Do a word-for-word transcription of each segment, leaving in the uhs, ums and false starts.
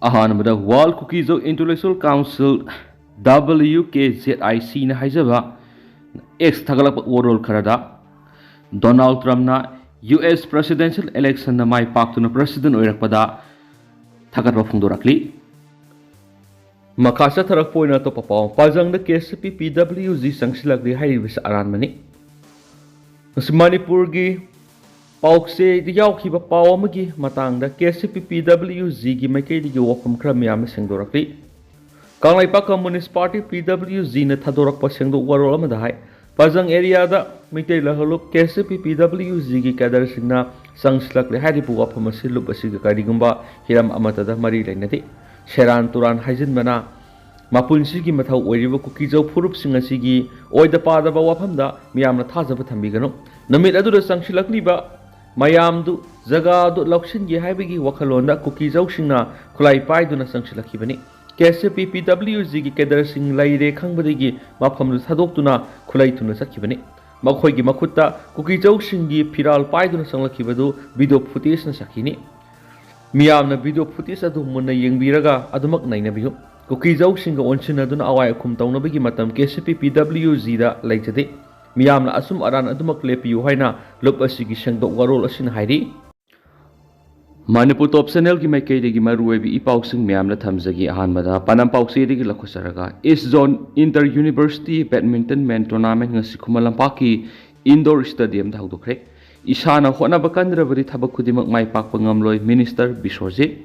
ꯑꯍꯥꯟꯕꯗ World Kuki-Zo Intellectual Council, W K Z I C ꯅ ꯍꯥꯏꯖꯕ X ꯊꯥꯒꯠꯂꯛꯄ ꯋꯥꯔꯣꯜ ꯈꯔꯗ, ꯗꯣꯅꯥꯜꯗ ꯇ꯭ꯔꯝꯞꯅ ꯌꯨ ꯑꯦꯁ presidential election ꯗ ꯃꯥꯏ ꯄꯥꯛꯇꯨꯅ president ꯑꯣꯏꯔꯛꯄꯗ ꯊꯥꯒꯠꯄ ꯐꯣꯡꯗꯣꯔꯛꯂꯤ꯫ ꯃꯈꯥ ꯆꯠꯊꯔꯛꯄ ꯑꯣꯏꯅ ꯑꯇꯣꯞꯄ ꯄꯥꯎ꯫ ꯄꯥꯖꯪꯗ ꯀꯦ ꯁꯤ ꯄꯤ ꯄꯤ ꯗꯕ꯭ꯂꯤꯎ ꯖꯤ ꯆꯪꯁꯤꯜꯂꯛꯂꯤ ꯍꯥꯏꯔꯤꯕꯁꯤ ꯑꯔꯥꯟꯕꯅꯤ꯫ ꯉꯁꯤ ꯃꯅꯤꯄꯨꯔꯒꯤ ꯄꯥꯎꯆꯦꯗ ꯌꯥꯎꯈꯤꯕ ꯄꯥꯎ ꯑꯃꯒꯤ ꯃꯇꯥꯡꯗ ꯀꯦ ꯁꯤ ꯄꯤ ꯄꯤ ꯗꯕ꯭ꯂꯤꯎ ꯖꯤꯒꯤ ꯃꯥꯏꯀꯩꯗꯒꯤ ꯋꯥꯐꯝ ꯈꯔ ꯃꯤꯌꯥꯝꯅ ꯁꯦꯡꯗꯣꯔꯛꯂꯤ꯫ ꯀꯪꯂꯩꯄꯥꯛ ꯀꯝꯃꯨꯅꯤꯁ ꯄꯥꯔꯇꯤ, ꯄꯤ ꯗꯕ꯭ꯂꯤꯎ ꯖꯤꯅ ꯊꯥꯗꯣꯔꯛꯄ ꯁꯦꯡꯗꯣꯛ ꯋꯥꯔꯣꯜ ꯑꯃꯗ ꯍꯥꯏ, ꯄꯥꯖꯪ ꯑꯦꯔꯤꯌꯥꯗ ꯃꯤꯇꯩ ꯂꯍꯂꯨꯞ ꯀꯦ ꯁꯤ ꯄꯤ ꯄꯤ ꯗꯕ꯭ꯂꯤꯎ ꯖꯤꯒꯤ ꯀꯦꯗꯔꯁꯤꯡꯅ ꯆꯪꯁꯤꯜꯂꯛꯂꯦ ꯍꯥꯏꯔꯤꯕ ꯋꯥꯐꯝ ꯑꯁꯤ ꯂꯨꯞ ꯑꯁꯤꯒ ꯀꯔꯤꯒꯨꯝꯕ ꯍꯤꯔꯝ ꯑꯃꯠꯇꯗ ꯃꯔꯤ ꯂꯩꯅꯗꯦ꯫ ꯁꯦꯔꯥꯟ ꯇꯨꯔꯥꯟ ꯍꯥꯏꯖꯤꯟꯕꯅ ꯃꯄꯨꯟꯁꯤꯒꯤ ꯃꯊꯧ ꯑꯣꯏꯔꯤꯕ ꯀꯨꯀꯤꯖꯧ ꯐꯨꯔꯨꯞꯁꯤꯡ ꯑꯁꯤꯒꯤ ꯑꯣꯏꯗ ꯄꯥꯗꯕ ꯋꯥꯐꯝꯗ ꯃꯤꯌꯥꯝꯅ ꯊꯥꯖꯕ ꯊꯝꯕꯤꯒꯅꯨ꯫ ꯅꯨꯃꯤꯠ ꯑꯗꯨꯗ ꯆꯪꯁꯤꯜꯂꯛꯂꯤꯕ ꯃꯌꯥꯝꯗꯨ ꯖꯒꯥ ꯑꯗꯨ ꯂꯧꯁꯤꯟꯒꯦ ꯍꯥꯏꯕꯒꯤ ꯋꯥꯈꯜꯂꯣꯟꯗ ꯀꯨꯀꯤꯖꯧꯁꯤꯡꯅ ꯈꯨꯠꯂꯥꯏ ꯄꯥꯏꯗꯨꯅ ꯆꯪꯁꯤꯜꯂꯛꯈꯤꯕꯅꯤ꯫ ꯀꯦ ꯁꯤ ꯄꯤ ꯄꯤ ꯗꯕ꯭ꯂꯤꯎ ꯖꯤꯒꯤ ꯀꯦꯗꯔꯁꯤꯡ ꯂꯩꯔꯦ ꯈꯪꯕꯗꯒꯤ ꯃꯐꯝꯗꯨ ꯊꯥꯗꯣꯛꯇꯨꯅ ꯈꯨꯠꯂꯥꯏ ꯊꯨꯅ ꯆꯠꯈꯤꯕꯅꯤ꯫ ꯃꯈꯣꯏꯒꯤ ꯃꯈꯨꯠꯇ ꯀꯨꯀꯤꯖꯧꯁꯤꯡꯒꯤ ꯐꯤꯔꯥꯜ ꯄꯥꯏꯗꯨꯅ ꯆꯪꯂꯛꯈꯤꯕꯗꯨ ꯚꯤꯗꯤꯑꯣ ꯐꯨꯇꯦꯖꯅ ꯁꯥꯈꯤꯅꯤ꯫ ꯃꯤꯌꯥꯝꯅ ꯚꯤꯗꯤꯑꯣ ꯐꯨꯇꯦꯖ ꯑꯗꯨ ꯃꯨꯟꯅ ꯌꯦꯡꯕꯤꯔꯒ ꯑꯗꯨꯃꯛ ꯅꯩꯅꯕꯤꯌꯨ꯫ ꯀꯨꯀꯤꯖꯧꯁꯤꯡꯒ ꯑꯣꯟꯁꯤꯟꯅꯗꯨꯅ ꯑꯋꯥꯏ ꯑꯈꯨꯝ ꯇꯧꯅꯕꯒꯤ ꯃꯇꯝ ꯀꯦ ꯁꯤ ꯄꯤ ꯄꯤ ꯗꯕ꯭ꯂꯤꯎ ꯖꯤꯗ ꯂꯩꯖꯗꯦ꯫ ꯃꯤꯌꯥꯝꯅ ꯑꯆꯨꯝ ꯑꯔꯥꯟ ꯑꯗꯨꯃꯛ ꯂꯦꯞꯄꯤꯌꯨ ꯍꯥꯏꯅ ꯂꯨꯞ ꯑꯁꯤꯒꯤ ꯁꯦꯡꯗꯣꯛ ꯋꯥꯔꯣꯜ ꯑꯁꯤꯅ ꯍꯥꯏꯔꯤ꯫ ꯃꯅꯤꯄꯨꯔ ꯇꯣꯞ ꯆꯦꯅꯦꯜꯒꯤ ꯃꯥꯏꯀꯩꯗꯒꯤ ꯃꯔꯨꯑꯣꯏꯕ ꯏ ꯄꯥꯎꯁꯤꯡ ꯃꯌꯥꯝꯅ ꯊꯝꯖꯒꯦ꯫ ꯑꯍꯥꯟꯕꯗ ꯄꯥꯅꯝ ꯄꯥꯎꯆꯦꯗꯒꯤ ꯂꯧꯈꯠꯆꯔꯒ, East Zone Inter University Badminton Men Tournament ꯉꯁꯤ ꯈꯨꯃꯟ ꯂꯝꯄꯥꯛꯀꯤ indoor stadium ꯗ ꯍꯧꯗꯣꯛꯈ꯭ꯔꯦ꯫ ꯏꯁꯥꯅ ꯍꯣꯠꯅꯕ ꯀꯟꯗ꯭ꯔꯕꯗꯤ ꯊꯕꯛ ꯈꯨꯗꯤꯡꯃꯛ ꯃꯥꯏ ꯄꯥꯛꯄ ꯉꯝꯂꯣꯏ, Minister Biswajit.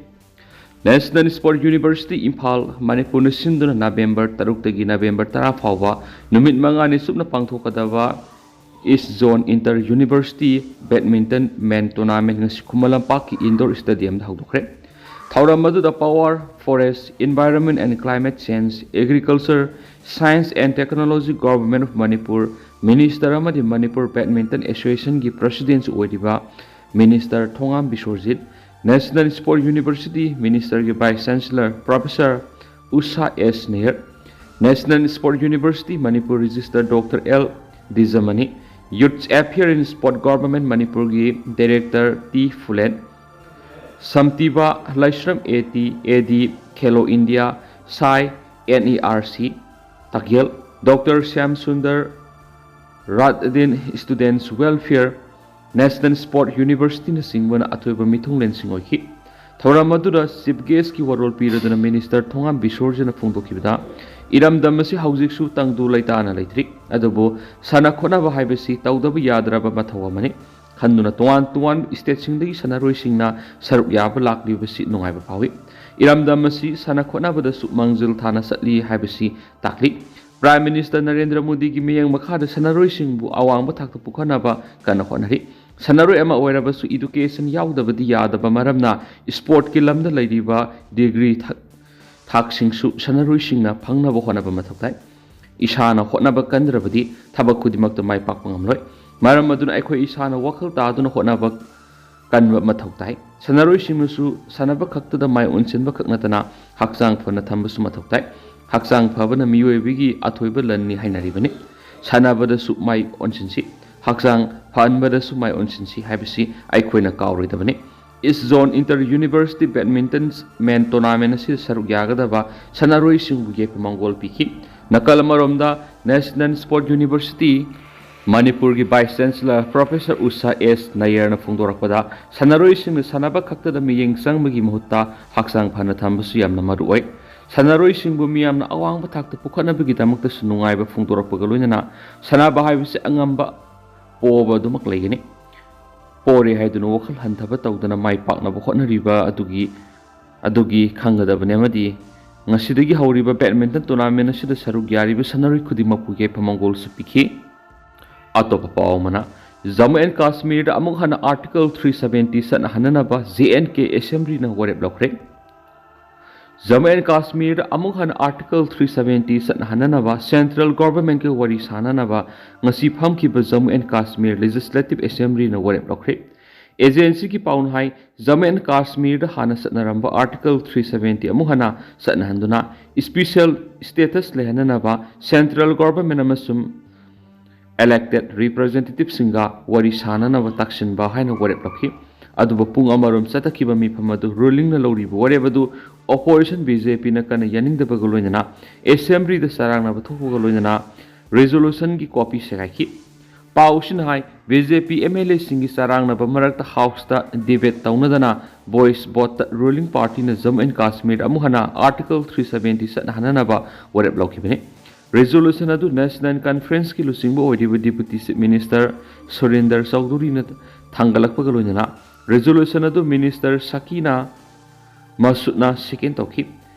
National Sport University Imphal, ꯃꯅꯤꯄꯨꯔꯅ ꯁꯤꯟꯗꯨꯅ ꯅꯕꯦꯝꯕꯔ ꯇꯔꯨꯛꯇꯒꯤ ꯅꯕꯦꯝꯕꯔ ꯇꯔꯥ ꯐꯥꯎꯕ ꯅꯨꯃꯤꯠ ꯃꯉꯥꯅꯤ ꯆꯨꯞꯅ ꯄꯥꯡꯊꯣꯛꯀꯗꯕ East Zone Inter University Badminton Men Tournament ꯉꯁꯤ ꯈꯨꯃꯟ ꯂꯝꯄꯥꯛꯀꯤ indoor stadium ꯗ ꯍꯧꯗꯣꯛꯈ꯭ꯔꯦ꯫ ꯊꯧꯔꯝ ꯑꯗꯨꯗ Power, Forest, Environment and Climate Change, Agriculture, Science and Technology, Government of Manipur, Minister ꯑꯃꯗꯤ ꯃꯅꯤꯄꯨꯔ Badminton Association ꯒꯤ President ꯑꯣꯏꯔꯤꯕ Minister Thongam Biswajit, National Sport University Minister ꯒꯤ Vice Chancellor Professor Usha S Nehar, National Sport University Manipur Registrar Doctor L Dijamani, Youth Affair and Sport Government ꯃꯅꯤꯄꯨꯔꯒꯤ Director T Phulen, Samtiba Laishram A T A D, Khelo India, SAI, N E R C, Takyel, doctor Shyam Sunder Raddin, students welfare, national sport ꯌꯨꯅꯤꯚꯔꯁꯤꯇꯤꯅꯆꯤꯡꯕꯅ ꯑꯊꯣꯏꯕ ꯃꯤꯊꯨꯡꯂꯦꯟꯁꯤꯡ ꯑꯣꯏꯈꯤ꯫ ꯊꯧꯔꯝ ꯑꯗꯨꯗ chief ꯒꯦꯁ꯭ꯠꯀꯤ ꯋꯥꯔꯣꯜ ꯄꯤꯔꯗꯨꯅ minister ꯊꯣꯉꯥꯝ ꯕꯤꯁꯣꯔꯖꯅ ꯐꯣꯡꯗꯣꯛꯈꯤꯕꯗ, ꯏꯔꯝꯗꯝ ꯑꯁꯤ ꯍꯧꯖꯤꯛꯁꯨ ꯇꯪꯗꯨ ꯂꯩꯇꯥꯅ ꯂꯩꯇ꯭ꯔꯤ, ꯑꯗꯨꯕꯨ ꯁꯥꯟꯅ ꯈꯣꯠꯅꯕ ꯍꯥꯏꯕꯁꯤ ꯇꯧꯗꯕ ꯌꯥꯗ꯭ꯔꯕ ꯃꯊꯧ ꯑꯃꯅꯤ꯫ ꯈꯟꯗꯨꯅ ꯇꯣꯉꯥꯟ ꯇꯣꯉꯥꯟꯕ ꯁ꯭ꯇꯦꯠꯁꯤꯡꯗꯒꯤ ꯁꯥꯟꯅꯔꯣꯏꯁꯤꯡꯅ ꯁꯔꯨꯛ ꯌꯥꯕ ꯂꯥꯛꯂꯤꯕꯁꯤ ꯅꯨꯡꯉꯥꯏꯕ ꯐꯥꯎꯏ꯫ ꯏꯔꯝꯗꯝ ꯑꯁꯤ ꯁꯥꯟꯅ ꯈꯣꯠꯅꯕꯗꯁꯨ ꯃꯥꯡꯖꯤꯜ ꯊꯥꯅ ꯆꯠꯂꯤ ꯍꯥꯏꯕꯁꯤ ꯇꯥꯛꯂꯤ꯫ ꯄ꯭ꯔꯥꯏꯝ ꯃꯤꯅꯤꯁꯇꯔ ꯅꯔꯦꯟꯗ꯭ꯔ ꯃꯣꯗꯤꯒꯤ ꯃꯤꯠꯌꯦꯡ ꯃꯈꯥꯗ ꯁꯥꯟꯅꯔꯣꯏꯁꯤꯡꯕꯨ ꯑꯋꯥꯡꯕ ꯊꯥꯛꯇ ꯄꯨꯈꯠꯅꯕ ꯀꯟꯅ ꯍꯣꯠꯅꯔꯤ꯫ ꯁꯥꯟꯅꯔꯣꯏ ꯑꯃ ꯑꯣꯏꯔꯕꯁꯨ ꯏꯗꯨꯀꯦꯁꯟ ꯌꯥꯎꯗꯕꯗꯤ ꯌꯥꯗꯕ ꯃꯔꯝꯅ ꯁ꯭ꯄꯣꯔꯠꯀꯤ ꯂꯝꯗ ꯂꯩꯔꯤꯕ ꯗꯤꯒ꯭ꯔꯤ ꯊꯥꯛ-, ꯊꯥꯛꯁꯤꯡꯁꯨ ꯁꯥꯟꯅꯔꯣꯏꯁꯤꯡꯅ ꯐꯪꯅꯕ ꯍꯣꯠꯅꯕ ꯃꯊꯧ ꯇꯥꯏ꯫ ꯏꯁꯥꯅ ꯍꯣꯠꯅꯕ ꯀꯟꯗ꯭ꯔꯕꯗꯤ ꯊꯕꯛ ꯈꯨꯗꯤꯡꯃꯛꯇ ꯃꯥꯏ ꯄꯥꯛꯄ ꯉꯝꯂꯣꯏ꯫ ꯃꯔꯝ ꯑꯗꯨꯅ ꯑꯩꯈꯣꯏ ꯏꯁꯥꯅ ꯋꯥꯈꯜ ꯇꯥꯗꯨꯅ ꯍꯣꯠꯅꯕ ꯀꯟꯕ ꯃꯊꯧ ꯇꯥꯏ꯫ ꯁꯥꯟꯅꯔꯣꯏꯁꯤꯡꯅꯁꯨ ꯁꯥꯟꯅꯕ ꯈꯛꯇꯗ ꯃꯥꯏ ꯑꯣꯟꯁꯤꯟꯕ ꯈꯛ ꯅꯠꯇꯅ ꯍꯛꯆꯥꯡ ꯐꯅ ꯊꯝꯕꯁꯨ ꯃꯊꯧ ꯇꯥꯏ꯫ ꯍꯛꯆꯥꯡ ꯐꯕꯅ ꯃꯤꯑꯣꯏꯕꯒꯤ ꯑꯊꯣꯏꯕ ꯂꯟꯅꯤ ꯍꯥꯏꯅꯔꯤꯕꯅꯤ꯫ ꯁꯥꯟꯅꯕꯗꯁꯨ ꯃꯥꯏ ꯑꯣꯟꯁꯤꯟꯁꯤ, ꯍꯛꯆꯥꯡ ꯐꯍꯟꯕꯗꯁꯨ ꯃꯥꯏ ꯑꯣꯟꯁꯤꯟꯁꯤ ꯍꯥꯏꯕꯁꯤ ꯑꯩꯈꯣꯏꯅ ꯀꯥꯎꯔꯣꯏꯗꯕꯅꯤ꯫ ꯏꯁ ꯖꯣꯟ ꯏꯟꯇꯔ ꯌꯨꯅꯤꯚꯔꯁꯤꯇꯤ ꯕꯦꯗꯃꯤꯟꯇꯟ ꯃꯦꯟ ꯇꯣꯔꯅꯥꯃꯦꯟ ꯑꯁꯤꯗ ꯁꯔꯨꯛ ꯌꯥꯒꯗꯕ ꯁꯥꯟꯅꯔꯣꯏꯁꯤꯡꯕꯨ ꯌꯥꯏꯐ ꯃꯪꯒꯣꯜ ꯄꯤꯈꯤ꯫ ꯅꯥꯀꯜ ꯑꯃꯔꯣꯝꯗ, ꯅꯦꯁꯅꯦꯜ ꯁ꯭ꯄꯣꯔꯠ ꯌꯨꯅꯤꯚꯔꯁꯤꯇꯤ ꯃꯅꯤꯄꯨꯔꯒꯤ ꯚꯥꯏꯁ ꯆꯥꯟꯁꯦꯂꯔ ꯄ꯭ꯔꯣꯐꯦꯁꯔ ꯎꯁꯥ ꯑꯦꯁ ꯅꯌꯔꯅ ꯐꯣꯡꯗꯣꯔꯛꯄꯗ, ꯁꯥꯟꯅꯔꯣꯏꯁꯤꯡꯅ ꯁꯥꯟꯅꯕ ꯈꯛꯇꯗ ꯃꯤꯠꯌꯦꯡ ꯆꯪꯕꯒꯤ ꯃꯍꯨꯠꯇ ꯍꯛꯆꯥꯡ ꯐꯅ ꯊꯝꯕꯁꯨ ꯌꯥꯝꯅ ꯃꯔꯨ ꯑꯣꯏ꯫ ꯁꯥꯟꯅꯔꯣꯏꯁꯤꯡꯕꯨ ꯃꯤꯌꯥꯝꯅ ꯑꯋꯥꯡꯕ ꯊꯥꯛꯇ ꯄꯨꯈꯠꯅꯕꯒꯤꯗꯃꯛꯇꯁꯨ ꯅꯨꯡꯉꯥꯏꯕ ꯐꯣꯡꯗꯣꯔꯛꯄꯒ ꯂꯣꯏꯅꯅ ꯁꯥꯟꯅꯕ ꯍꯥꯏꯕꯁꯤ ꯑꯉꯝꯕ ꯄꯣꯕ ꯑꯗꯨꯃꯛ ꯂꯩꯒꯅꯤ꯫ ꯄꯣꯔꯦ ꯍꯥꯏꯗꯨꯅ ꯋꯥꯈꯜ ꯍꯟꯊꯕ ꯇꯧꯗꯅ ꯃꯥꯏ ꯄꯥꯛꯅꯕ ꯍꯣꯠꯅꯔꯤꯕ ꯑꯗꯨꯒꯤ, ꯑꯗꯨꯒꯤ ꯈꯪꯒꯗꯕꯅꯤ꯫ ꯑꯃꯗꯤ ꯉꯁꯤꯗꯒꯤ ꯍꯧꯔꯤꯕ ꯕꯦꯗꯃꯤꯟꯇꯟ ꯇꯣꯔꯅꯥꯃꯦꯟ ꯑꯁꯤꯗ ꯁꯔꯨꯛ ꯌꯥꯔꯤꯕ ꯁꯥꯟꯅꯔꯣꯏ ꯈꯨꯗꯤꯡꯃꯛꯄꯨ ꯌꯥꯏꯐ ꯃꯪꯒꯣꯜꯁꯨ ꯄꯤꯈꯤ꯫ ꯑꯇꯣꯞꯄ ꯄꯥꯎ ꯑꯃꯅ, ꯖꯝꯃꯨ ꯑꯦꯟ ꯀꯥꯁꯃꯤꯔꯗ ꯑꯃꯨꯛ ꯍꯟꯅ ꯑꯥꯔꯇꯤꯀꯜ ꯊ꯭ꯔꯤ ꯁꯕꯦꯟꯇꯤ ꯆꯠꯅꯍꯟꯅꯅꯕ ꯖꯦ ꯑꯦꯟ ꯀꯦ ꯑꯦꯁꯦꯝꯕ꯭ꯂꯤꯅ ꯋꯥꯔꯦꯞ ꯂꯧꯈ꯭ꯔꯦ꯫ ꯖꯝꯃꯨ ꯑꯦꯟ ꯀꯥꯁꯃꯤꯔꯗ ꯑꯃꯨꯛ ꯍꯟꯅ ꯑꯥꯔꯇꯤꯀꯜ ꯊ꯭ꯔꯤ ꯁꯕꯦꯟꯇꯤ ꯆꯠꯅꯍꯟꯅꯅꯕ ꯁꯦꯟꯇ꯭ꯔꯦꯜ ꯒꯣꯚꯔꯟꯃꯦꯟꯠꯀ ꯋꯥꯔꯤ ꯁꯥꯅꯅꯕ ꯉꯁꯤ ꯐꯝꯈꯤꯕ ꯖꯝꯃꯨ ꯑꯦꯟ ꯀꯥꯁꯃꯤꯔ ꯂꯦꯖꯤꯁꯂꯦꯇꯤꯚ ꯑꯦꯁꯦꯝꯕ꯭ꯂꯤꯅ ꯋꯥꯔꯦꯞ ꯂꯧꯈ꯭ꯔꯦ꯫ ꯑꯦꯖꯦꯟꯁꯤꯒꯤ ꯄꯥꯎꯅ ꯍꯥꯏ, ꯖꯝꯃꯨ ꯑꯦꯟ ꯀꯥꯁꯃꯤꯔꯗ ꯍꯥꯟꯅ ꯆꯠꯅꯔꯝꯕ ꯑꯥꯔꯇꯤꯀꯜ ꯊ꯭ꯔꯤ ꯁꯕꯦꯟꯇꯤ ꯑꯃꯨꯛ ꯍꯟꯅ ꯆꯠꯅꯍꯟꯗꯨꯅ ꯏꯁꯄꯤꯁꯦꯜ ꯁ꯭ꯇꯦꯇꯁ ꯂꯩꯍꯟꯅꯅꯕ ꯁꯦꯟꯇ꯭ꯔꯦꯜ ꯒꯣꯚꯔꯟꯃꯦꯟꯠ ꯑꯃꯁꯨꯡ ꯏꯂꯦꯛꯇꯦꯗ ꯔꯤꯄ꯭ꯔꯖꯦꯟꯇꯦꯇꯤꯚꯁꯤꯡꯒ ꯋꯥꯔꯤ ꯁꯥꯅꯅꯕ ꯇꯥꯛꯁꯤꯟꯕ ꯍꯥꯏꯅ ꯋꯥꯔꯦꯞ ꯂꯧꯈꯤ꯫ ꯑꯗꯨꯕꯨ ꯄꯨꯡ ꯑꯃꯔꯣꯝ ꯆꯠꯊꯈꯤꯕ ꯃꯤꯐꯝ ꯑꯗꯨ ꯔꯨꯂꯤꯡꯅ ꯂꯧꯔꯤꯕ ꯋꯥꯔꯦꯞ ꯑꯗꯨ ꯑꯣꯄꯣꯖꯤꯁꯟ ꯕꯤ ꯖꯦ ꯄꯤꯅ ꯀꯟꯅ ꯌꯥꯅꯤꯡꯗꯕꯒ ꯂꯣꯏꯅꯅ ꯑꯦꯁꯦꯝꯕ꯭ꯂꯤꯗ ꯆꯔꯥꯡꯅꯕ ꯊꯣꯛꯄꯒ ꯂꯣꯏꯅꯅ ꯔꯤꯖꯣꯂꯨꯁꯟꯒꯤ ꯀꯣꯄꯤ ꯁꯦꯒꯥꯏꯈꯤ꯫ ꯄꯥꯎꯁꯤꯅ ꯍꯥꯏ, B J P M L ꯑꯦꯁꯤꯡꯒꯤ ꯆꯔꯥꯡꯅꯕ ꯃꯔꯛꯇ ꯍꯥꯎꯁꯇ ꯗꯤꯕꯦꯠ ꯇꯧꯅꯗꯅ ꯚꯣꯏꯁ ꯚꯣꯠꯇ ꯔꯨꯂꯤꯡ ꯄꯥꯔꯇꯤꯅ ꯖꯝꯃꯨ ꯑꯦꯟ ꯀꯥꯁꯃꯤꯔ ꯑꯃꯨꯛ ꯍꯟꯅ ꯑꯥꯔꯇꯤꯀꯜ ꯊ꯭ꯔꯤ ꯁꯕꯦꯟꯇꯤ ꯆꯠꯅꯍꯟꯅꯅꯕ ꯋꯥꯔꯦꯞ ꯂꯧꯈꯤꯕꯅꯤ꯫ ꯔꯤꯖꯣꯂꯨꯁꯟ ꯑꯗꯨ ꯅꯦꯁꯅꯦꯜ ꯀꯟꯐꯔꯦꯟꯁꯀꯤ ꯂꯨꯆꯤꯡꯕ ꯑꯣꯏꯔꯤꯕ ꯗꯤꯄꯨꯇꯤ ꯆꯤꯐ ꯃꯤꯅꯤꯁꯇꯔ ꯁꯨꯔꯤꯟꯗꯔ ꯆꯧꯙꯨꯔꯤꯅ ꯊꯥꯡꯒꯠꯂꯛꯄꯒ ꯂꯣꯏꯅꯅ ꯔꯤꯖꯣꯂꯨꯁꯟ ꯑꯗꯨ ꯃꯤꯅꯤꯁꯇꯔ ꯁꯀꯤꯅꯥ ꯃꯁꯨꯗꯅ ꯁꯦꯀꯦꯟ ꯇꯧꯈꯤ꯫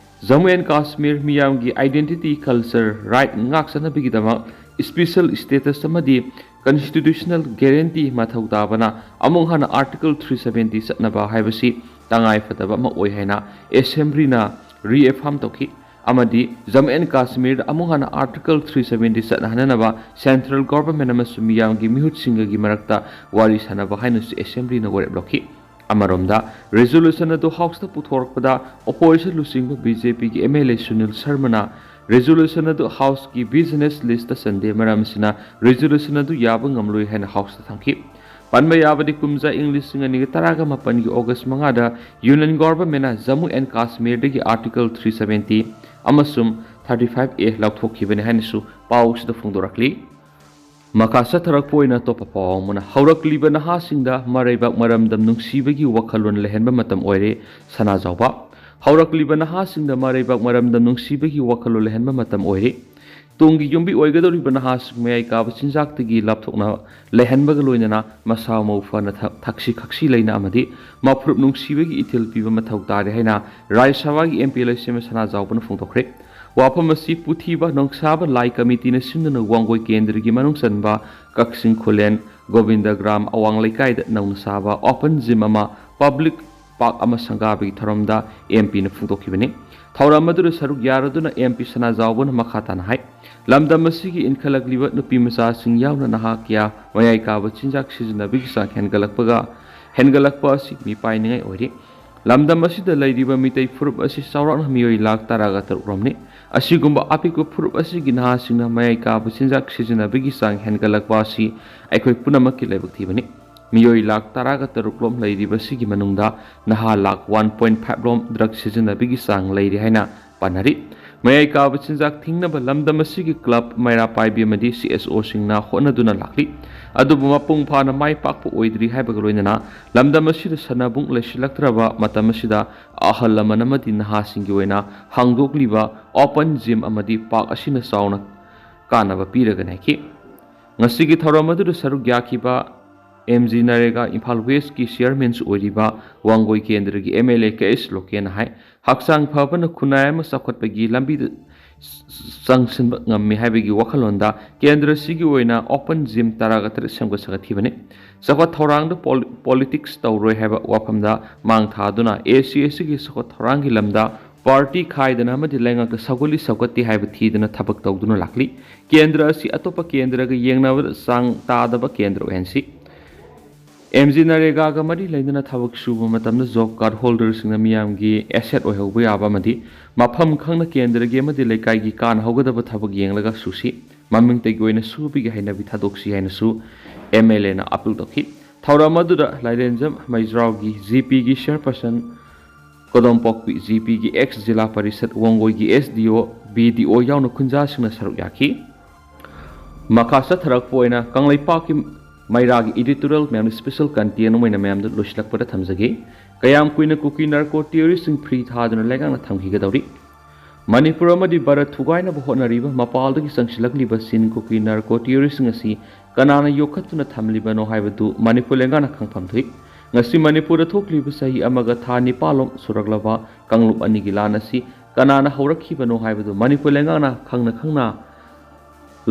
ꯖꯝꯃꯨ ꯑꯦꯟ ꯀꯥꯁꯃꯤꯔ ꯃꯤꯌꯥꯝꯒꯤ identity, culture, right ꯉꯥꯛ ꯆꯠꯅꯕꯒꯤꯗꯃꯛ special status ꯑꯃꯗꯤ constitutional guarantee ꯃꯊꯧ ꯇꯥꯕꯅ ꯑꯃꯨꯛ ꯍꯟꯅ ꯑꯥꯔꯇꯤꯀꯜ ꯊ꯭ꯔꯤ ꯁꯕꯦꯟꯇꯤ ꯆꯠꯅꯕ ꯍꯥꯏꯕꯁꯤ ꯇꯉꯥꯏ ꯐꯗꯕ ꯑꯃ ꯑꯣꯏ ꯍꯥꯏꯅ ꯑꯦꯁꯦꯝꯕ꯭ꯂꯤꯅ reaffirm ꯇꯧꯈꯤ꯫ ꯑꯃꯗꯤ ꯖꯝꯃꯨ ꯑꯦꯟ ꯀꯥꯁꯃꯤꯔꯗ ꯑꯃꯨꯛ ꯍꯟꯅ ꯑꯥꯔꯇꯤꯀꯜ ꯊ꯭ꯔꯤ ꯁꯕꯦꯟꯇꯤ ꯆꯠꯅꯍꯟꯅꯅꯕ ꯁꯦꯟꯇ꯭ꯔꯦꯜ ꯒꯣꯚꯔꯟꯃꯦꯟꯠ ꯑꯃꯁꯨꯡ ꯃꯤꯌꯥꯝꯒꯤ ꯃꯤꯍꯨꯠꯁꯤꯡꯒꯒꯤ ꯃꯔꯛꯇ ꯋꯥꯔꯤ ꯁꯥꯅꯕ ꯍꯥꯏꯅꯁꯨ ꯑꯦꯁꯦꯝꯕ꯭ꯂꯤꯅ ꯋꯥꯔꯦꯞ ꯂꯧꯈꯤ꯫ ꯑꯃꯔꯣꯝꯗ, ꯔꯤꯖꯣꯂꯨꯁꯟ ꯑꯗꯨ ꯍꯥꯎꯁꯇ ꯄꯨꯊꯣꯔꯛꯄꯗ ꯑꯣꯄꯣꯖꯤꯁꯟ ꯂꯨꯆꯤꯡꯕ ꯕꯤ ꯖꯦ ꯄꯤꯒꯤ ꯑꯦꯝ ꯑꯦꯜ ꯑꯦ ꯁꯨꯅꯤꯜ ꯁꯔꯃꯅ ꯔꯤꯖꯣꯂꯨꯁꯟ ꯑꯗꯨ ꯍꯥꯎꯁꯀꯤ ꯕꯤꯖꯤꯅꯦꯁ ꯂꯤꯁꯇ ꯆꯟꯗꯦ, ꯃꯔꯝ ꯑꯁꯤꯅ ꯔꯤꯖꯣꯂꯨꯁꯟ ꯑꯗꯨ ꯌꯥꯕ ꯉꯝꯂꯣꯏ ꯍꯥꯏꯅ ꯍꯥꯎꯁꯇ ꯊꯝꯈꯤ꯫ ꯄꯟꯕ ꯌꯥꯕꯗꯤ, ꯀꯨꯝꯖꯥ ꯏꯪ ꯂꯤꯁꯤꯡ ꯑꯅꯤꯒ ꯇꯔꯥꯒ ꯃꯥꯄꯟꯒꯤ ꯑꯣꯒꯁ ꯃꯉꯥꯗ ꯌꯨꯅꯤꯌꯟ ꯒꯣꯚꯔꯟꯃꯦꯟꯠꯅ ꯖꯝꯃꯨ ꯑꯦꯟ ꯀꯥꯁꯃꯤꯔꯗꯒꯤ ꯑꯥꯔꯇꯤꯀꯜ ꯊ꯭ꯔꯤ ꯁꯕꯦꯟꯇꯤ ꯑꯃꯁꯨꯡ ꯊꯥꯔꯇꯤ ꯐꯥꯏꯚ ꯑꯦ ꯂꯧꯊꯣꯛꯈꯤꯕꯅꯤ ꯍꯥꯏꯅꯁꯨ ꯄꯥꯎꯁꯤꯗ ꯐꯣꯡꯗꯣꯔꯛꯂꯤ꯫ ꯃꯈꯥ ꯆꯠꯊꯔꯛꯄ ꯑꯣꯏꯅ ꯑꯇꯣꯞꯄ ꯄꯥꯎ ꯑꯃꯅ, ꯍꯧꯔꯛꯂꯤꯕ ꯅꯍꯥꯁꯤꯡꯗ ꯃꯔꯩꯕꯥꯛ ꯃꯔꯝꯗꯝ ꯅꯨꯡꯁꯤꯕꯒꯤ ꯋꯥꯈꯜꯂꯣꯟ ꯂꯩꯍꯟꯕ ꯃꯇꯝ ꯑꯣꯏꯔꯦ, ꯁꯅꯥꯖꯥꯎꯕ꯫ ꯍꯧꯔꯛꯂꯤꯕ ꯅꯍꯥꯁꯤꯡꯗ ꯃꯔꯩꯕꯥꯛ ꯃꯔꯝꯗꯝ ꯅꯨꯡꯁꯤꯕꯒꯤ ꯋꯥꯈꯜꯂꯣꯟ ꯂꯩꯍꯟꯕ ꯃꯇꯝ ꯑꯣꯏꯔꯦ꯫ ꯇꯨꯡꯒꯤ ꯌꯨꯝꯕꯤ ꯑꯣꯏꯒꯗꯧꯔꯤꯕ ꯅꯍꯥꯁꯤꯡ ꯃꯌꯥꯏ ꯀꯥꯕ ꯆꯤꯟꯖꯥꯛꯇꯒꯤ ꯂꯥꯞꯊꯣꯛꯅ ꯂꯩꯍꯟꯕꯒ ꯂꯣꯏꯅꯅ ꯃꯁꯥ ꯃꯎ ꯐꯅ ꯊ-, ꯊꯛꯁꯤ ꯈꯥꯁꯤ ꯂꯩꯅ ꯑꯃꯗꯤ ꯃꯐꯨꯔꯨꯞ ꯅꯨꯡꯁꯤꯕꯒꯤ ꯏꯊꯤꯜ ꯄꯤꯕ ꯃꯊꯧ ꯇꯥꯔꯦ ꯍꯥꯏꯅ ꯔꯥꯖ꯭ꯌ ꯁꯚꯥꯒꯤ ꯑꯦꯝ ꯄꯤ ꯂꯩꯁꯦꯝꯕ ꯁꯅꯥꯖꯥꯎꯕꯅ ꯐꯣꯡꯗꯣꯛꯈ꯭ꯔꯦ꯫ ꯋꯥꯐꯝ ꯑꯁꯤ ꯄꯨꯊꯤꯕ ꯅꯣꯡꯁꯥꯕ ꯂꯥꯏ ꯀꯃꯤꯇꯤꯅ ꯁꯤꯟꯗꯨꯅ ꯋꯥꯡꯒꯣꯏ ꯀꯦꯟꯗ꯭ꯔꯒꯤ ꯃꯅꯨꯡ ꯆꯟꯕ ꯀꯛꯆꯤꯡ ꯈꯨꯂꯦꯟ ꯒꯣꯕꯤꯟꯗꯒ꯭ꯔꯥꯝ ꯑꯋꯥꯡ ꯂꯩꯀꯥꯏꯗ ꯅꯧꯅ ꯁꯥꯕ ꯑꯣꯄꯟ ꯖꯤꯝ ꯑꯃ ꯄꯕ꯭ꯂꯤꯛ ꯄꯥꯔꯛ ꯑꯃ ꯁꯪꯒꯥꯕꯒꯤ ꯊꯧꯔꯝꯗ ꯑꯦꯝ ꯄꯤꯅ ꯐꯣꯡꯗꯣꯛꯈꯤꯕꯅꯤ꯫ ꯊꯧꯔꯝ ꯑꯗꯨꯗ ꯁꯔꯨꯛ ꯌꯥꯔꯗꯨꯅ ꯑꯦꯝ ꯄꯤ ꯁꯅꯥꯖꯥꯎꯕꯅ ꯃꯈꯥ ꯇꯥꯅ ꯍꯥꯏ, ꯂꯝꯗꯝ ꯑꯁꯤꯒꯤ ꯏꯟꯈꯠꯂꯛꯂꯤꯕ ꯅꯨꯄꯤ ꯃꯆꯥꯁꯤꯡ ꯌꯥꯎꯅ ꯅꯍꯥ ꯀꯌꯥ ꯃꯌꯥꯏ ꯀꯥꯕ ꯆꯤꯟꯖꯥꯛ ꯁꯤꯖꯤꯟꯅꯕꯒꯤ ꯆꯥꯡ ꯍꯦꯟꯒꯠꯂꯛꯄꯒ, ꯍꯦꯟꯒꯠꯂꯛꯄ ꯑꯁꯤ ꯃꯤꯄꯥꯏꯅꯤꯡꯉꯥꯏ ꯑꯣꯏꯔꯤ꯫ ꯂꯝꯗꯝ ꯑꯁꯤꯗ ꯂꯩꯔꯤꯕ ꯃꯤꯇꯩ ꯐꯨꯔꯨꯞ ꯑꯁꯤ ꯆꯥꯎꯔꯥꯛꯅ ꯃꯤꯑꯣꯏ ꯂꯥꯈ ꯇꯔꯥꯒ ꯇꯔꯨꯛ ꯔꯣꯝꯅꯤ꯫ ꯑꯁꯤꯒꯨꯝꯕ ꯑꯄꯤꯛꯄ ꯐꯨꯔꯨꯞ ꯑꯁꯤꯒꯤ ꯅꯍꯥꯁꯤꯡꯅ ꯃꯌꯥꯏ ꯀꯥꯕ ꯆꯤꯟꯖꯥꯛ ꯁꯤꯖꯤꯟꯅꯕꯒꯤ ꯆꯥꯡ ꯍꯦꯟꯒꯠꯂꯛꯄ ꯑꯁꯤ ꯑꯩꯈꯣꯏ ꯄꯨꯝꯅꯃꯛꯀꯤ ꯂꯥꯏꯕꯛ ꯊꯤꯕꯅꯤ꯫ ꯃꯤꯑꯣꯏ ꯂꯥꯈ ꯇꯔꯥꯒ ꯇꯔꯨꯛ ꯂꯣꯝ ꯂꯩꯔꯤꯕꯁꯤꯒꯤ ꯃꯅꯨꯡꯗ ꯅꯍꯥ ꯂꯥꯈ ꯋꯥꯟ ꯄꯣꯏꯟ ꯐꯥꯏꯚ ꯂꯣꯝ ꯗ꯭ꯔꯒ ꯁꯤꯖꯤꯟꯅꯕꯒꯤ ꯆꯥꯡ ꯂꯩꯔꯤ ꯍꯥꯏꯅ ꯄꯥꯅꯔꯤ꯫ ꯃꯌꯥꯏ ꯀꯥꯕ ꯆꯤꯟꯖꯥꯛ ꯊꯤꯡꯅꯕ ꯂꯝꯗꯝ ꯑꯁꯤꯒꯤ ꯀ꯭ꯂꯕ, ꯃꯩꯔꯥ ꯄꯥꯏꯕꯤ ꯑꯃꯗꯤ ꯁꯤ ꯑꯦꯁ ꯑꯣꯁꯤꯡꯅ ꯍꯣꯠꯅꯗꯨꯅ ꯂꯥꯛꯂꯤ꯫ ꯑꯗꯨꯕꯨ ꯃꯄꯨꯡ ꯐꯥꯅ ꯃꯥꯏ ꯄꯥꯛꯄ ꯑꯣꯏꯗ꯭ꯔꯤ ꯍꯥꯏꯕꯒ ꯂꯣꯏꯅꯅ ꯂꯝꯗꯝ ꯑꯁꯤꯗ ꯁꯥꯟꯅꯕꯨꯡ ꯂꯩꯁꯤꯜꯂꯛꯇ꯭ꯔꯕ ꯃꯇꯝ ꯑꯁꯤꯗ ꯑꯍꯜ ꯂꯃꯟ ꯑꯃꯗꯤ ꯅꯍꯥꯁꯤꯡꯒꯤ ꯑꯣꯏꯅ ꯍꯥꯡꯗꯣꯛꯂꯤꯕ ꯑꯣꯄꯟ ꯖꯤꯝ ꯑꯃꯗꯤ ꯄꯥꯔꯛ ꯑꯁꯤꯅ ꯆꯥꯎꯅ ꯀꯥꯟꯅꯕ ꯄꯤꯔꯒꯅꯤ ꯍꯥꯏꯈꯤ꯫ ꯉꯁꯤꯒꯤ ꯊꯧꯔꯝ ꯑꯗꯨꯗ ꯁꯔꯨꯛ ꯌꯥꯈꯤꯕ ꯑꯦꯝ ꯖꯤ ꯅꯔꯦꯒꯥ ꯏꯝꯐꯥꯜ ꯋꯦꯁꯀꯤ ꯆꯤꯌꯔꯃꯦꯟꯁꯨ ꯑꯣꯏꯔꯤꯕ ꯋꯥꯡꯒꯣꯏ ꯀꯦꯟꯗ꯭ꯔꯒꯤ ꯑꯦꯝ ꯑꯦꯜ ꯑꯦ ꯀꯦ ꯑꯦꯁ ꯂꯣꯀꯦꯟꯅ ꯍꯥꯏ, ꯍꯛꯆꯥꯡ ꯐꯕꯅ ꯈꯨꯟꯅꯥꯏ ꯑꯃ ꯆꯥꯎꯈꯠꯄꯒꯤ ꯂꯝꯕꯤꯗ ꯆꯪꯁꯤꯟꯕ ꯉꯝꯃꯤ ꯍꯥꯏꯕꯒꯤ ꯋꯥꯈꯜꯂꯣꯟꯗ ꯀꯦꯟꯗ꯭ꯔꯁꯤꯒꯤ ꯑꯣꯏꯅ ꯑꯣꯄꯟ ꯖꯤꯝ ꯇꯔꯥꯒ ꯇꯔꯦꯠ ꯁꯦꯝꯒꯠ ꯁꯥꯒꯠꯈꯤꯕꯅꯤ꯫ ꯆꯥꯎꯈꯠ ꯊꯧꯔꯥꯡꯗ ꯄꯣꯂꯤ-, ꯄꯣꯂꯤꯇꯤꯛꯁ ꯇꯧꯔꯣꯏ ꯍꯥꯏꯕ ꯋꯥꯐꯝꯗ ꯃꯥꯡ ꯊꯥꯗꯨꯅ ꯑꯦ ꯁꯤ ꯑꯦꯁ ꯁꯤꯒꯤ ꯆꯥꯎꯈꯠ ꯊꯧꯔꯥꯡꯒꯤ ꯂꯝꯗ ꯄꯥꯔꯇꯤ ꯈꯥꯏꯗꯅ ꯑꯃꯗꯤ ꯂꯩꯉꯥꯛꯇ ꯁꯧꯒꯠꯂꯤ ꯁꯧꯒꯠꯇꯦ ꯍꯥꯏꯕ ꯊꯤꯗꯅ ꯊꯕꯛ ꯇꯧꯗꯨꯅ ꯂꯥꯛꯂꯤ꯫ ꯀꯦꯟꯗ꯭ꯔ ꯑꯁꯤ ꯑꯇꯣꯞꯄ ꯀꯦꯟꯗ꯭ꯔꯒ ꯌꯦꯡꯅꯕꯗ ꯆꯥꯡ ꯇꯥꯗꯕ ꯀꯦꯟꯗ꯭ꯔ ꯑꯣꯏꯍꯟꯁꯤ꯫ ꯑꯦꯝ ꯖꯤ ꯅꯔꯦꯒꯥꯒ ꯃꯔꯤ ꯂꯩꯅꯅ ꯊꯕꯛ ꯁꯨꯕ ꯃꯇꯝꯗ ꯖꯣꯕ ꯀꯥꯔꯗ ꯍꯣꯜꯗꯔꯁꯤꯡꯅ ꯃꯤꯌꯥꯝꯒꯤ ꯑꯦꯁꯦꯠ ꯑꯣꯏꯍꯧꯕ ꯌꯥꯕ ꯑꯃꯗꯤ ꯃꯐꯝ ꯈꯪꯅ ꯀꯦꯟꯗ꯭ꯔꯒꯤ ꯑꯃꯗꯤ ꯂꯩꯀꯥꯏꯒꯤ ꯀꯥꯟꯅꯍꯧꯒꯗꯕ ꯊꯕꯛ ꯌꯦꯡꯂꯒ ꯁꯨꯁꯤ꯫ ꯃꯃꯤꯡꯇꯒꯤ ꯑꯣꯏꯅ ꯁꯨꯕꯒꯤ ꯍꯩꯅꯕꯤ ꯊꯥꯗꯣꯛꯁꯤ ꯍꯥꯏꯅꯁꯨ ꯑꯦꯝ ꯑꯦꯜ ꯑꯦꯅ ꯑꯄꯤꯜ ꯇꯧꯈꯤ꯫ ꯊꯧꯔꯝ ꯑꯗꯨꯗ ꯂꯥꯏꯔꯦꯟꯖꯝ ꯃꯩꯖ꯭ꯔꯥꯎꯒꯤ ꯖꯤ ꯄꯤꯒꯤ ꯆꯤꯌꯔꯄꯔꯁꯟ, ꯀꯣꯗꯣꯝꯄꯣꯛꯄꯤ ꯖꯤ ꯄꯤꯒꯤ ꯑꯦꯛꯁ ꯖꯤꯂꯥ ꯄꯔꯤꯁꯠ, ꯋꯥꯡꯒꯣꯏꯒꯤ ꯑꯦꯁ ꯗꯤ ꯑꯣ, ꯕꯤ ꯗꯤ ꯑꯣ ꯌꯥꯎꯅ ꯈꯨꯟꯖꯥꯁꯤꯡꯅ ꯁꯔꯨꯛ ꯌꯥꯈꯤ꯫ ꯃꯈꯥ ꯆꯠꯊꯔꯛꯄ ꯑꯣꯏꯅ ꯀꯪꯂꯩꯄꯥꯛꯀꯤ ꯃꯩꯔꯥꯒꯤ ꯏꯗꯤꯇꯣꯔꯤꯌꯦꯜ ꯃꯌꯥꯝ ꯏꯁꯄꯦꯁꯦꯜ ꯀꯟꯇꯦꯟ ꯑꯣꯏꯅ ꯃꯌꯥꯝꯗ ꯂꯣꯏꯁꯤꯜꯂꯛꯄꯗ ꯊꯝꯖꯒꯦ꯫ ꯀꯌꯥꯝ ꯀꯨꯏꯅ ꯀꯨꯀꯤ ꯅꯥꯔꯀꯣ ꯇꯦꯔꯣꯔꯤꯁꯁꯤꯡ ꯐ꯭ꯔꯤ ꯊꯥꯗꯨꯅ ꯂꯩꯉꯥꯛꯅ ꯊꯝꯈꯤꯒꯗꯧꯔꯤ? ꯃꯅꯤꯄꯨꯔ ꯑꯃꯗꯤ ꯚꯥꯔꯠ ꯊꯨꯒꯥꯏꯅꯕ ꯍꯣꯠꯅꯔꯤꯕ ꯃꯄꯥꯜꯗꯒꯤ ꯆꯪꯁꯤꯜꯂꯛꯂꯤꯕ ꯆꯤꯟ ꯀꯨꯀꯤ ꯅꯥꯔꯀꯣ ꯇꯦꯔꯣꯔꯤꯁꯁꯤꯡ ꯑꯁꯤ ꯀꯅꯥꯅ ꯌꯣꯛꯈꯠꯇꯨꯅ ꯊꯝꯂꯤꯕꯅꯣ ꯍꯥꯏꯕꯗꯨ ꯃꯅꯤꯄꯨꯔ ꯂꯩꯉꯥꯛꯅ ꯈꯪꯐꯝ ꯊꯣꯛꯏ꯫ ꯉꯁꯤ ꯃꯅꯤꯄꯨꯔꯗ ꯊꯣꯛꯂꯤꯕ ꯆꯍꯤ ꯑꯃꯒ ꯊꯥ ꯅꯤꯄꯥꯜꯂꯣꯝ ꯁꯨꯔꯛꯂꯕ ꯀꯥꯡꯂꯨꯞ ꯑꯅꯤꯒꯤ ꯂꯥꯟ ꯑꯁꯤ ꯀꯅꯥꯅ ꯍꯧꯔꯛꯈꯤꯕꯅꯣ ꯍꯥꯏꯕꯗꯨ ꯃꯅꯤꯄꯨꯔ ꯂꯩꯉꯥꯛꯅ ꯈꯪꯅ ꯈꯪꯅ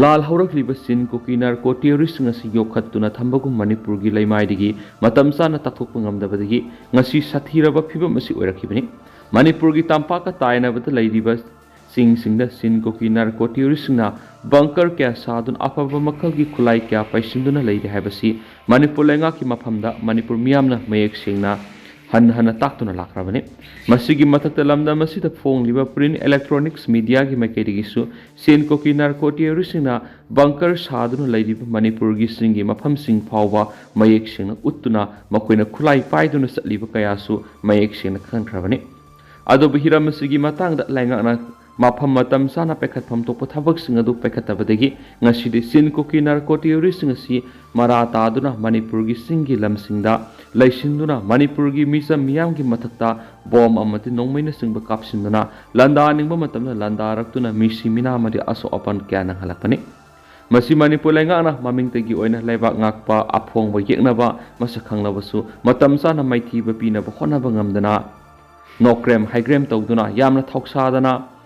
ꯂꯥꯜ ꯍꯧꯔꯛꯂꯤꯕ ꯆꯤꯟ ꯀꯨꯀꯤ ꯅꯥꯔꯀꯣ ꯇꯦꯔꯣꯔꯤꯁꯁꯤꯡ ꯑꯁꯤ ꯌꯣꯛꯈꯠꯇꯨꯅ ꯊꯝꯕꯒꯨꯝ ꯃꯅꯤꯄꯨꯔꯒꯤ ꯂꯩꯃꯥꯏꯗꯒꯤ ꯃꯇꯝ ꯆꯥꯅ ꯇꯥꯛꯊꯣꯛꯄ ꯉꯝꯗꯕꯗꯒꯤ ꯉꯁꯤ ꯁꯥꯊꯤꯔꯕ ꯐꯤꯕꯝ ꯑꯁꯤ ꯑꯣꯏꯔꯛꯈꯤꯕꯅꯤ꯫ ꯃꯅꯤꯄꯨꯔꯒꯤ ꯇꯝꯄꯥꯛꯀ ꯇꯥꯏꯅꯕꯗ ꯂꯩꯔꯤꯕ ꯆꯤꯡꯁꯤꯡꯗ ꯆꯤꯟ ꯀꯨꯀꯤ ꯅꯥꯔꯀꯣ ꯇꯦꯔꯣꯔꯤꯁꯁꯤꯡꯅ ꯕꯪꯀꯔ ꯀꯌꯥ ꯁꯥꯗꯨꯅ ꯑꯐꯕ ꯃꯈꯜꯒꯤ ꯈꯨꯠꯂꯥꯏ ꯀꯌꯥ ꯄꯩꯁꯤꯟꯗꯨꯅ ꯂꯩꯔꯤ ꯍꯥꯏꯕꯁꯤ ꯃꯅꯤꯄꯨꯔ ꯂꯩꯉꯥꯛꯀꯤ ꯃꯐꯝꯗ ꯃꯅꯤꯄꯨꯔ ꯃꯤꯌꯥꯝꯅ ꯃꯌꯦꯛ ꯁꯦꯡꯅ ꯍꯟꯅ ꯍꯟꯅ ꯇꯥꯛꯇꯨꯅ ꯂꯥꯛꯈ꯭ꯔꯕꯅꯤ꯫ ꯃꯁꯤꯒꯤ ꯃꯊꯛꯇ ꯂꯝꯗꯝ ꯑꯁꯤꯗ ꯐꯣꯡꯂꯤꯕ print electronics mediaꯒꯤ ꯃꯥꯏꯀꯩꯗꯒꯤꯁꯨ ꯁꯦꯟ ꯀꯨꯀꯤ narco terroristꯁꯤꯡꯅ bunker ꯁꯥꯗꯨꯅ ꯂꯩꯔꯤꯕ ꯃꯅꯤꯄꯨꯔꯒꯤ ꯆꯤꯡꯒꯤ ꯃꯐꯝꯁꯤꯡ ꯐꯥꯎꯕ ꯃꯌꯦꯛ ꯁꯦꯡꯅ ꯎꯠꯇꯨꯅ ꯃꯈꯣꯏꯅ ꯈꯨꯠꯂꯥꯏ ꯄꯥꯏꯗꯨꯅ ꯆꯠꯂꯤꯕ ꯀꯌꯥꯁꯨ ꯃꯌꯦꯛ ꯁꯦꯡꯅ ꯈꯪꯍꯟꯈ꯭ꯔꯕꯅꯤ꯫ ꯑꯗꯨꯕꯨ ꯍꯤꯔꯝ ꯑꯁꯤꯒꯤ ꯃꯇꯥꯡꯗ ꯂꯩꯉꯥꯛꯅ ꯃꯐꯝ ꯃꯇꯝ ꯆꯥꯅ ꯄꯥꯏꯈꯠꯐꯝ ꯊꯣꯛꯄ ꯊꯕꯛꯁꯤꯡ ꯑꯗꯨ ꯄꯥꯏꯈꯠꯇꯕꯗꯒꯤ ꯉꯁꯤꯗꯤ ꯁꯦꯟ ꯀꯨꯀꯤ narco terroristꯁꯤꯡ ꯑꯁꯤ ꯃꯔꯥ ꯇꯥꯗꯨꯅ ꯃꯅꯤꯄꯨꯔꯒꯤ ꯆꯤꯡꯒꯤ ꯂꯝꯁꯤꯡꯗ ꯂꯩꯁꯤꯟꯗꯨꯅ ꯃꯅꯤꯄꯨꯔꯒꯤ ꯃꯤꯆꯝ ꯃꯤꯌꯥꯝꯒꯤ ꯃꯊꯛꯇ ꯕꯣꯝ ꯑꯃꯗꯤ ꯅꯣꯡꯃꯩꯅꯆꯤꯡꯕ ꯀꯥꯞꯁꯤꯟꯗꯨꯅ ꯂꯥꯟꯗꯥꯅꯤꯡꯕ ꯃꯇꯝꯗ ꯂꯥꯟꯗꯥꯔꯛꯇꯨꯅ ꯃꯤꯁꯤ ꯃꯤꯅꯥ ꯑꯃꯗꯤ ꯑꯁꯣꯛ ꯑꯄꯟ ꯀꯌꯥ ꯅꯪꯍꯜꯂꯛꯄꯅꯤ꯫ ꯃꯁꯤ ꯃꯅꯤꯄꯨꯔ ꯂꯩꯉꯥꯛꯅ ꯃꯃꯤꯡꯇꯒꯤ ꯑꯣꯏꯅ ꯂꯩꯕꯥꯛ ꯉꯥꯛꯄ ꯑꯐꯣꯡꯕ ꯌꯦꯛꯅꯕ ꯃꯁꯛ ꯈꯪꯂꯕꯁꯨ ꯃꯇꯝ ꯆꯥꯅ ꯃꯥꯏꯊꯤꯕ ꯄꯤꯅꯕ ꯍꯣꯠꯅꯕ ꯉꯝꯗꯅ ꯅꯣꯛꯀ꯭ꯔꯦꯝ ꯍꯥꯏꯒ꯭ꯔꯦꯝ ꯇꯧꯗꯨꯅ ꯌꯥꯝꯅ ꯊꯧꯁꯥꯗꯅ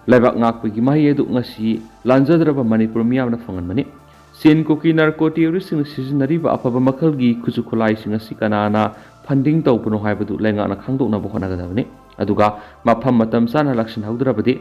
ꯂꯩꯕꯥꯛ ꯉꯥꯛꯄꯒꯤ ꯃꯍꯩ ꯑꯗꯨ ꯉꯁꯤ ꯂꯥꯟꯖꯗ꯭ꯔꯕ ꯃꯅꯤꯄꯨꯔ ꯃꯤꯌꯥꯝꯅ ꯐꯪꯍꯟꯕꯅꯤ꯫ ꯁꯦꯟ ꯀꯨꯀꯤ narco terroristꯁꯤꯡꯅ ꯁꯤꯖꯤꯟꯅꯔꯤꯕ ꯑꯐꯕ ꯃꯈꯜꯒꯤ ꯈꯨꯠꯁꯨ ꯈꯨꯠꯂꯥꯏꯁꯤꯡ ꯑꯁꯤ ꯀꯅꯥꯅ funding ꯇꯧꯕꯅꯣ ꯍꯥꯏꯕꯗꯨ ꯂꯩꯉꯥꯛꯅ ꯈꯪꯗꯣꯛꯅꯕ ꯍꯣꯠꯅꯒꯗꯕꯅꯤ꯫ ꯑꯗꯨꯒ ꯃꯐꯝ ꯃꯇꯝ ꯆꯥꯅ ꯂꯥꯛꯁꯤꯟꯍꯧꯗ꯭ꯔꯕꯗꯤ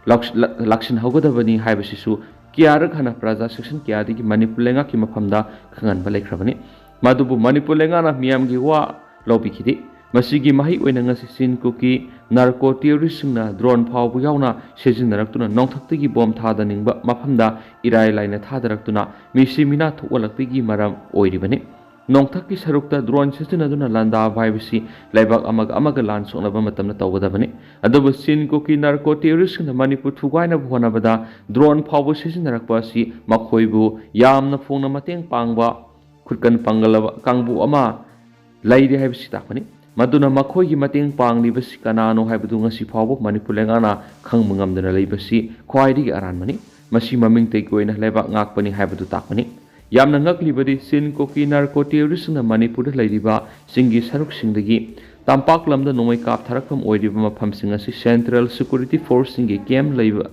ꯂꯥꯛꯁ-, ꯂꯥꯛ-, ꯂꯥꯛꯁꯤꯟꯍꯧꯒꯗꯕꯅꯤ ꯍꯥꯏꯕꯁꯤꯁꯨ ꯀꯌꯥꯔꯛ ꯍꯟꯅ ꯄ꯭ꯔꯖꯥ section ꯀꯌꯥꯗꯒꯤ ꯃꯅꯤꯄꯨꯔ ꯂꯩꯉꯥꯛꯀꯤ ꯃꯐꯝꯗ ꯈꯪꯍꯟꯕ ꯂꯩꯈ꯭ꯔꯕꯅꯤ꯫ ꯃꯗꯨꯕꯨ ꯃꯅꯤꯄꯨꯔ ꯂꯩꯉꯥꯛꯅ ꯃꯤꯌꯥꯝꯒꯤ ꯋꯥ ꯂꯧꯕꯤꯈꯤꯗꯦ꯫ ꯃꯁꯤꯒꯤ ꯃꯍꯩ ꯑꯣꯏꯅ ꯉꯁꯤ ꯁꯦꯟ ꯀꯨꯀꯤ narco terroristꯁꯤꯡꯅ drone ꯐꯥꯎꯕ ꯌꯥꯎꯅ ꯁꯤꯖꯤꯟꯅꯔꯛꯇꯨꯅ ꯅꯣꯡꯊꯛꯇꯒꯤ ꯕꯣꯝ ꯊꯥꯗꯅꯤꯡꯕ ꯃꯐꯝꯗ ꯏꯔꯥꯏ ꯂꯥꯏꯅ ꯊꯥꯗꯔꯛꯇꯨꯅ ꯃꯤꯁꯤ ꯃꯤꯅꯥ ꯊꯣꯛꯍꯜꯂꯛꯄꯒꯤ ꯃꯔꯝ ꯑꯣꯏꯔꯤꯕꯅꯤ꯫ ꯅꯣꯡꯊꯛꯀꯤ ꯁꯔꯨꯛꯇ drone ꯁꯤꯖꯤꯟꯅꯗꯨꯅ ꯂꯥꯟꯗꯥꯕ ꯍꯥꯏꯕꯁꯤ ꯂꯩꯕꯥꯛ ꯑꯃꯒ ꯑꯃꯒ ꯂꯥꯟ ꯁꯣꯛꯅꯕ ꯃꯇꯝꯗ ꯇꯧꯒꯗꯕꯅꯤ꯫ ꯑꯗꯨꯕꯨ ꯁꯦꯟ ꯀꯨꯀꯤ narco terroristꯁꯤꯡꯅ ꯃꯅꯤꯄꯨꯔ ꯊꯨꯒꯥꯏꯅꯕ ꯍꯣꯠꯅꯕꯗ drone ꯐꯥꯎꯕ ꯁꯤꯖꯤꯟꯅꯔꯛꯄ ꯑꯁꯤ ꯃꯈꯣꯏꯕꯨ ꯌꯥꯝꯅ ꯐꯣꯡꯅ ꯃꯇꯦꯡ ꯄꯥꯡꯕ ꯈꯨꯠꯀꯟ ꯄꯥꯡꯒꯜꯂꯕ ꯀꯥꯡꯕꯨ ꯑꯃ ꯂꯩꯔꯤ ꯍꯥꯏꯕꯁꯤ ꯇꯥꯛꯄꯅꯤ꯫ ꯃꯗꯨꯅ ꯃꯈꯣꯏꯒꯤ ꯃꯇꯦꯡ ꯄꯥꯡꯂꯤꯕꯁꯤ ꯀꯅꯥꯅꯣ ꯍꯥꯏꯕꯗꯨ ꯉꯁꯤ ꯐꯥꯎꯕ ꯃꯅꯤꯄꯨꯔ ꯂꯩꯉꯥꯛꯅ ꯈꯪꯕ ꯉꯝꯗꯅ ꯂꯩꯕꯁꯤ ꯈ꯭ꯋꯥꯏꯗꯒꯤ ꯑꯔꯥꯟꯕꯅꯤ꯫ ꯃꯁꯤ ꯃꯃꯤꯡꯇꯒꯤ ꯑꯣꯏꯅ ꯂꯩꯕꯥꯛ ꯉꯥꯛꯄꯅꯤ ꯍꯥꯏꯕꯗꯨ ꯇꯥꯛꯄꯅꯤ꯫ ꯌꯥꯝꯅ ꯉꯛꯂꯤꯕꯗꯤ ꯁꯦꯟ ꯀꯨꯀꯤ narco terroristꯁꯤꯡꯅ ꯃꯅꯤꯄꯨꯔꯗ ꯂꯩꯔꯤꯕ ꯆꯤꯡꯒꯤ ꯁꯔꯨꯛꯁꯤꯡꯗꯒꯤ ꯇꯝꯄꯥꯛ ꯂꯝꯗ ꯅꯣꯡꯃꯩ ꯀꯥꯞꯊꯔꯛꯐꯝ ꯑꯣꯏꯔꯤꯕ ꯃꯐꯝꯁꯤꯡ ꯑꯁꯤ central security forceꯁꯤꯡꯒꯤ camp ꯂꯩꯕ,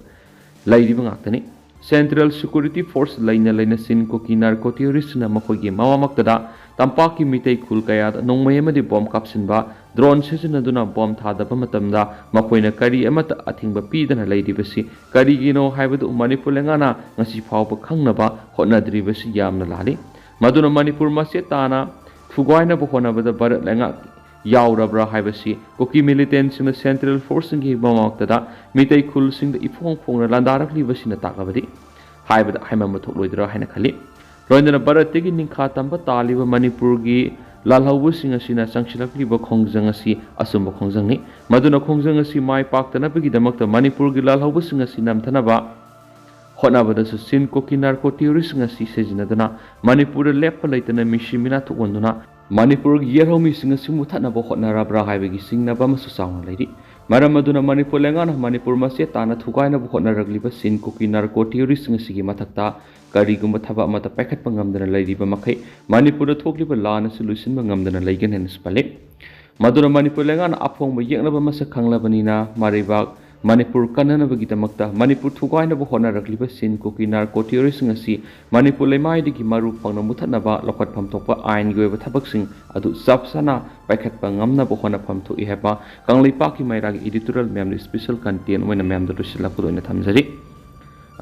ꯂꯩꯔꯤꯕ ꯉꯥꯛꯇꯅꯤ꯫ Central security force ꯂꯩꯅ ꯂꯩꯅ ꯁꯦꯟ ꯀꯨꯀꯤ narco terroristꯁꯤꯡꯅ ꯃꯈꯣꯏꯒꯤ ꯃꯃꯛꯇꯗ ꯇꯝꯄꯥꯛꯀꯤ ꯃꯤꯇꯩ ꯈꯨꯜ ꯀꯌꯥꯗ ꯅꯣꯡꯃꯩ ꯑꯃꯗꯤ ꯕꯣꯝ ꯀꯥꯞꯁꯤꯟꯕ, drone ꯁꯤꯖꯤꯟꯅꯗꯨꯅ ꯕꯣꯝ ꯊꯥꯗꯕ ꯃꯇꯝꯗ ꯃꯈꯣꯏꯅ ꯀꯔꯤ ꯑꯃꯠꯇ ꯑꯊꯤꯡꯕ ꯄꯤꯗꯅ ꯂꯩꯔꯤꯕꯁꯤ ꯀꯔꯤꯒꯤꯅꯣ ꯍꯥꯏꯕꯗꯨ ꯃꯅꯤꯄꯨꯔ ꯂꯩꯉꯥꯛꯅ ꯉꯁꯤ ꯐꯥꯎꯕ ꯈꯪꯅꯕ ꯍꯣꯠꯅꯗ꯭ꯔꯤꯕꯁꯤ ꯌꯥꯝꯅ ꯂꯥꯜꯂꯤ꯫ ꯃꯗꯨꯅ ꯃꯅꯤꯄꯨꯔ ꯃꯆꯦꯠ ꯇꯥꯅ ꯊꯨꯒꯥꯏꯅꯕ ꯍꯣꯠꯅꯕꯗ ꯚꯥꯔꯠ ꯂꯩꯉꯥꯛ ꯌꯥꯎꯔꯕ꯭ꯔꯥ ꯍꯥꯏꯕꯁꯤ ꯀꯨꯀꯤ ꯃꯤꯂꯤꯇꯦꯟꯁꯤꯡꯅ ꯁꯦꯟꯇ꯭ꯔꯦꯜ ꯐꯣꯔꯁꯁꯤꯡꯒꯤ ꯃꯃꯥꯡꯗ ꯃꯤꯇꯩ ꯈꯨꯜꯁꯤꯡꯗ ꯏꯐꯣꯡ ꯐꯣꯡꯅ ꯂꯥꯟꯗꯥꯔꯛꯂꯤꯕꯁꯤꯅ ꯇꯥꯛꯂꯕꯗꯤ ꯍꯥꯏꯕꯗ ꯍꯥꯏꯃꯟꯕ ꯊꯣꯛꯂꯣꯏꯗ꯭ꯔꯥ ꯍꯥꯏꯅ ꯈꯜꯂꯤ꯫ ꯂꯣꯏꯅꯅ ꯚꯥꯔꯠꯇꯒꯤ ꯅꯤꯡꯈꯥ ꯇꯝꯕ ꯇꯥꯜꯂꯤꯕ ꯃꯅꯤꯄꯨꯔꯒꯤ ꯂꯥꯜꯍꯧꯕꯁꯤꯡ ꯑꯁꯤꯅ ꯆꯪꯁꯤꯜꯂꯛꯂꯤꯕ ꯈꯣꯡꯖꯪ ꯑꯁꯤ ꯑꯆꯨꯝꯕ ꯈꯣꯡꯖꯪꯅꯤ꯫ ꯃꯗꯨꯅ ꯈꯣꯡꯖꯪ ꯑꯁꯤ ꯃꯥꯏ ꯄꯥꯛꯇꯅꯕꯒꯤꯗꯃꯛꯇ ꯃꯅꯤꯄꯨꯔꯒꯤ ꯂꯥꯜꯍꯧꯕꯁꯤꯡ ꯑꯁꯤ ꯅꯝꯊꯅꯕ ꯍꯣꯠꯅꯕꯗꯁꯨ ꯆꯤꯟ ꯀꯨꯀꯤ ꯅꯥꯔꯀꯣ ꯇꯦꯔꯣꯔꯤꯁꯁꯤꯡ ꯑꯁꯤ ꯁꯤꯖꯤꯟꯅꯗꯨꯅ ꯃꯅꯤꯄꯨꯔꯗ ꯂꯦꯞꯄ ꯂꯩꯇꯅ ꯃꯤꯁꯤ ꯃꯤꯅꯥ ꯊꯣꯛꯍꯟꯗꯨꯅ ꯃꯅꯤꯄꯨꯔꯒꯤ ꯌꯦꯜꯍꯧꯃꯤꯁꯤꯡ ꯑꯁꯤ ꯃꯨꯊꯠꯅꯕ ꯍꯣꯠꯅꯔꯕ꯭ꯔꯥ ꯍꯥꯏꯕꯒꯤ ꯆꯤꯡꯅꯕ ꯑꯃꯁꯨ ꯆꯥꯎꯅ ꯂꯩꯔꯤ꯫ ꯃꯔꯝ ꯑꯗꯨꯅ ꯃꯅꯤꯄꯨꯔ ꯂꯩꯉꯥꯛꯅ ꯃꯅꯤꯄꯨꯔ ꯃꯆꯦꯠ ꯇꯥꯅ ꯊꯨꯒꯥꯏꯅꯕ ꯍꯣꯠꯅꯔꯛꯂꯤꯕ ꯆꯤꯟ ꯀꯨꯀꯤ ꯅꯥꯔꯀꯣ ꯇꯦꯔꯣꯔꯤꯁꯁꯤꯡ ꯑꯁꯤꯒꯤ ꯃꯊꯛꯇ ꯀꯔꯤꯒꯨꯝꯕ ꯊꯕꯛ ꯑꯃꯠꯇ ꯄꯥꯏꯈꯠꯄ ꯉꯝꯗꯅ ꯂꯩꯔꯤꯕ ꯃꯈꯩ ꯃꯅꯤꯄꯨꯔꯗ ꯊꯣꯛꯂꯤꯕ ꯂꯥꯟ ꯑꯁꯤ ꯂꯣꯏꯁꯤꯟꯕ ꯉꯝꯗꯅ ꯂꯩꯒꯅꯤ ꯍꯥꯏꯅꯁꯨ ꯄꯜꯂꯤ꯫ ꯃꯗꯨꯅ ꯃꯅꯤꯄꯨꯔ ꯂꯩꯉꯥꯛꯅ ꯑꯐꯣꯡꯕ ꯌꯦꯛꯅꯕ ꯃꯁꯛ ꯈꯪꯂꯕꯅꯤꯅ ꯃꯔꯩꯕꯥꯛ ꯃꯅꯤꯄꯨꯔ ꯀꯟꯅꯅꯕꯒꯤꯗꯃꯛꯇ ꯃꯅꯤꯄꯨꯔ ꯊꯨꯒꯥꯏꯅꯕ ꯍꯣꯠꯅꯔꯛꯂꯤꯕ ꯆꯤꯟ ꯀꯨꯀꯤ ꯅꯥꯔꯀꯣ ꯇꯦꯔꯣꯔꯤꯁꯁꯤꯡ ꯑꯁꯤ ꯃꯅꯤꯄꯨꯔ ꯂꯩꯃꯥꯏꯗꯒꯤ ꯃꯔꯨ ꯐꯪꯅ ꯃꯨꯊꯠꯅꯕ ꯂꯧꯈꯠꯐꯝ ꯊꯣꯛꯄ ꯑꯥꯏꯟꯒꯤ ꯑꯣꯏꯕ ꯊꯕꯛꯁꯤꯡ ꯑꯗꯨ ꯆꯞ ꯆꯥꯅ ꯄꯥꯏꯈꯠꯄ ꯉꯝꯅꯕ ꯍꯣꯠꯅꯐꯝ ꯊꯣꯛꯏ ꯍꯥꯏꯕ ꯀꯪꯂꯩꯄꯥꯛꯀꯤ ꯃꯩꯔꯥꯒꯤ editorial ꯃꯌꯥꯝꯗ special content ꯑꯣꯏꯅ ꯃꯌꯥꯝꯗ ꯂꯣꯏꯁꯤꯜꯂꯛꯄꯗ ꯑꯣꯏꯅ ꯊꯝꯖꯔꯤ꯫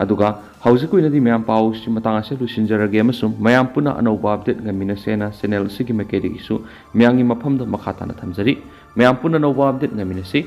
ꯑꯗꯨꯒ ꯍꯧꯖꯤꯛꯀꯤ ꯑꯣꯏꯅꯗꯤ ꯃꯌꯥꯝ ꯄꯥꯎꯁꯤ ꯃꯇꯥꯡ ꯑꯁꯤꯗ ꯂꯣꯏꯁꯤꯟꯖꯔꯒꯦ ꯑꯃꯁꯨꯡ ꯃꯌꯥꯝ ꯄꯨꯟꯅ ꯑꯅꯧꯕ update ꯉꯥꯏꯃꯤꯟꯅꯁꯦꯅ channel ꯑꯁꯤꯒꯤ ꯃꯥꯏꯀꯩꯗꯒꯤꯁꯨ ꯃꯌꯥꯝꯒꯤ ꯃꯐꯝꯗ ꯃꯈꯥ ꯇꯥꯅ ꯊꯝꯖꯔꯤ꯫ ꯃꯌꯥꯝ ꯄꯨꯟꯅ ꯑꯅꯧꯕ update ꯉꯥꯏꯃꯤꯟꯅꯁꯤ꯫